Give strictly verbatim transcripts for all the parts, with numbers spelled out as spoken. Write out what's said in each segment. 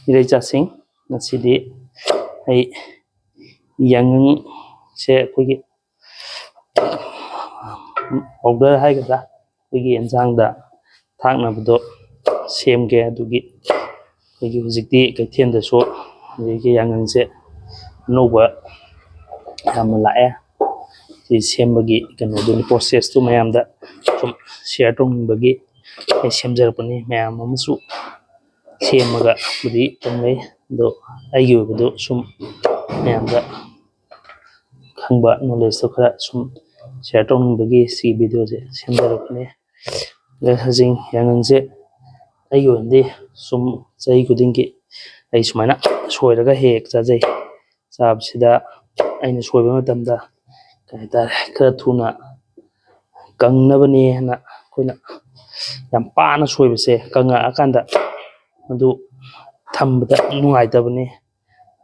ꯏꯔꯩꯆꯥꯁꯤꯡ, ꯉꯁꯤꯗꯤ ꯑꯩ ꯌꯥꯉꯪꯁꯦ ꯑꯩꯈꯣꯏꯒꯤ powder ꯍꯥꯏꯒꯗ꯭ꯔꯥ, ꯑꯩꯈꯣꯏꯒꯤ ꯌꯦꯟꯁꯥꯡꯗ ꯊꯥꯛꯅꯕꯗꯣ ꯁꯦꯝꯒꯦ꯫ ꯑꯗꯨꯒꯤ ꯑꯩꯈꯣꯏꯒꯤ ꯍꯧꯖꯤꯛꯇꯤ ꯀꯩꯊꯦꯜꯗꯁꯨ ꯍꯧꯖꯤꯛꯀꯤ ꯌꯥꯉꯪꯁꯦ ꯑꯅꯧꯕ ꯌꯥꯝꯅ ꯂꯥꯛꯑꯦ꯫ ꯁꯤ ꯁꯦꯝꯕꯒꯤ ꯀꯩꯅꯣꯗꯨꯅꯤ, process ꯇꯨ ꯃꯌꯥꯝꯗ ꯁꯨꯝ share ꯇꯧꯅꯤꯡꯕꯒꯤ ꯑꯩ ꯁꯦꯝꯖꯔꯛꯄꯅꯤ꯫ ꯃꯌꯥꯝ ꯑꯃꯁꯨ ꯁꯦꯝꯃꯒꯕꯨꯗꯤ ꯇꯧꯅꯩ, ꯑꯗꯣ ꯑꯩꯒꯤ ꯑꯣꯏꯕꯗꯨ ꯁꯨꯝ ꯃꯌꯥꯝꯗ ꯈꯪꯕ knowledge ꯇꯣ ꯈꯔ ꯁꯨꯝ share ꯇꯧꯅꯤꯡꯕꯒꯤ ꯁꯤ video ꯁꯦ ꯁꯦꯝꯖꯔꯛꯄꯅꯦ꯫ ꯑꯗ ꯍꯧꯖꯤꯛ ꯌꯥꯉꯪꯁꯦ ꯑꯩꯒꯤ ꯑꯣꯏꯅꯗꯤ ꯁꯨꯝ ꯆꯍꯤ ꯈꯨꯗꯤꯡꯒꯤ ꯑꯩ ꯁꯨꯃꯥꯏꯅ ꯁꯣꯏꯔꯒ ꯍꯦꯛ ꯍꯦꯛ ꯆꯥꯖꯩ꯫ ꯆꯥꯕꯁꯤꯗ ꯑꯩꯅ ꯁꯣꯏꯕ ꯃꯇꯝꯗ ꯀꯩ ꯍꯥꯏꯇꯥꯔꯦ, ꯈꯔ ꯊꯨꯅ ꯀꯪꯅꯕꯅꯦꯅ ꯑꯩꯈꯣꯏꯅ ꯌꯥꯝ ꯄꯥꯅ ꯁꯣꯏꯕꯁꯦ, ꯀꯪꯉꯛꯑꯀꯥꯟꯗ ꯑꯗꯨ ꯊꯝꯕꯗ ꯅꯨꯡꯉꯥꯏꯇꯕꯅꯤ꯫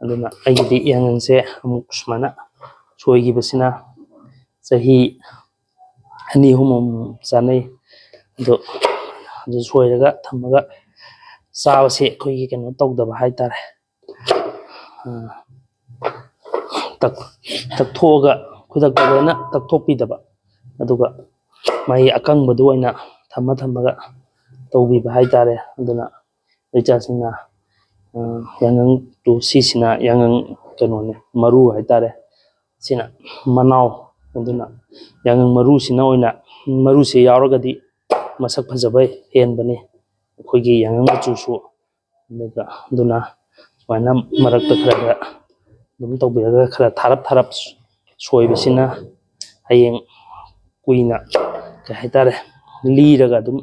ꯑꯗꯨꯅ ꯑꯩꯒꯤꯗꯤ ꯌꯥꯉꯪꯁꯦ ꯑꯃꯨꯛ ꯁꯨꯃꯥꯏꯅ ꯁꯣꯏꯈꯤꯕꯁꯤꯅ ꯆꯍꯤ ꯑꯅꯤ ꯑꯍꯨꯝ ꯑꯃꯨꯛ ꯆꯥꯅꯩ꯫ ꯑꯗꯣ ꯑꯗꯨ ꯁꯣꯏꯔꯒ ꯊꯝꯃꯒ ꯆꯥꯕꯁꯦ ꯑꯩꯈꯣꯏꯒꯤ ꯀꯩꯅꯣ ꯇꯧꯗꯕ ꯍꯥꯏꯇꯥꯔꯦ꯫ ꯑ, ꯇꯛ-, ꯇꯛꯊꯣꯛꯑꯒ ꯈꯨꯗꯛꯇ ꯂꯣꯏꯅ ꯇꯛꯊꯣꯛꯄꯤꯗꯕ, ꯑꯗꯨꯒ ꯃꯍꯤ ꯑꯀꯪꯕꯗꯨ ꯑꯣꯏꯅ ꯊꯝꯃ ꯊꯝꯃꯒ ꯇꯧꯕꯤꯕ ꯍꯥꯏꯇꯥꯔꯦ꯫ ꯑꯗꯨꯅ ꯏꯆꯥꯁꯤꯡꯅ, ꯑ, ꯌꯥꯉꯪ ꯇꯨ ꯁꯤꯁꯤꯅ ꯌꯥꯉꯪ ꯀꯩꯅꯣꯅꯦ, ꯃꯔꯨ ꯍꯥꯏꯇꯥꯔꯦ꯫ ꯁꯤꯅ ꯃꯅꯥꯎ꯫ ꯑꯗꯨꯅ ꯌꯥꯉꯪ ꯃꯔꯨꯁꯤꯅ ꯑꯣꯏꯅ, ꯃꯔꯨꯁꯦ ꯌꯥꯎꯔꯒꯗꯤ ꯃꯁꯛ ꯐꯖꯕ ꯍꯦꯟꯕꯅꯤ ꯑꯩꯈꯣꯏꯒꯤ ꯌꯥꯉꯪ ꯃꯆꯨꯁꯨ꯫ ꯑꯗꯨꯒ ꯑꯗꯨꯅ ꯁꯨꯃꯥꯏꯅ ꯃꯔꯛꯇ ꯈꯔ ꯈꯔ ꯑꯗꯨꯝ ꯇꯧꯕꯤꯔꯒ ꯈꯔ ꯊꯥꯔꯞ ꯊꯥꯔꯞ ꯁꯣꯏꯕꯁꯤꯅ ꯍꯌꯦꯡ ꯀꯨꯏꯅ, ꯀꯩ ꯍꯥꯏꯇꯥꯔꯦ, ꯂꯤꯔꯒ ꯑꯗꯨꯝ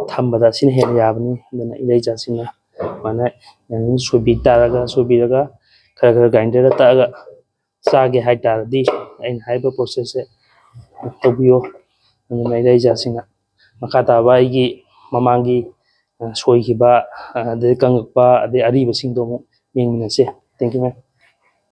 ꯊꯝꯕꯗ ꯁꯤꯅ ꯍꯦꯟꯅ ꯌꯥꯕꯅꯤ꯫ ꯑꯗꯨꯅ ꯏꯔꯩꯆꯥꯁꯤꯡꯅ ꯁꯨꯃꯥꯏꯅ ꯌꯥꯉꯪ ꯁꯣꯏꯕꯤ ꯇꯥꯔꯒ, ꯁꯣꯏꯕꯤꯔꯒ ꯈꯔ ꯈꯔ grinder ꯗ ꯇꯛꯑꯒ ꯆꯥꯒꯦ ꯍꯥꯏ ꯇꯥꯔꯗꯤ ꯑꯩꯅ ꯍꯥꯏꯔꯤꯕ process ꯁꯦ ꯇꯧꯕꯤꯌꯨ꯫ ꯑꯗꯨꯅ ꯏꯔꯩꯆꯥꯁꯤꯡꯅ ꯃꯈꯥ ꯇꯥꯕ ꯑꯩꯒꯤ ꯃꯃꯥꯡꯒꯤ, ꯑ, ꯁꯣꯏꯈꯤꯕ, ꯑ, ꯑꯗꯩ ꯀꯪꯉꯛꯄ, ꯑꯗꯩ ꯑꯔꯤꯕꯁꯤꯡꯗꯣ ꯑꯃꯨꯛ ꯌꯦꯡꯃꯤꯟꯅꯁꯦ꯫ Thank you, ma'am꯫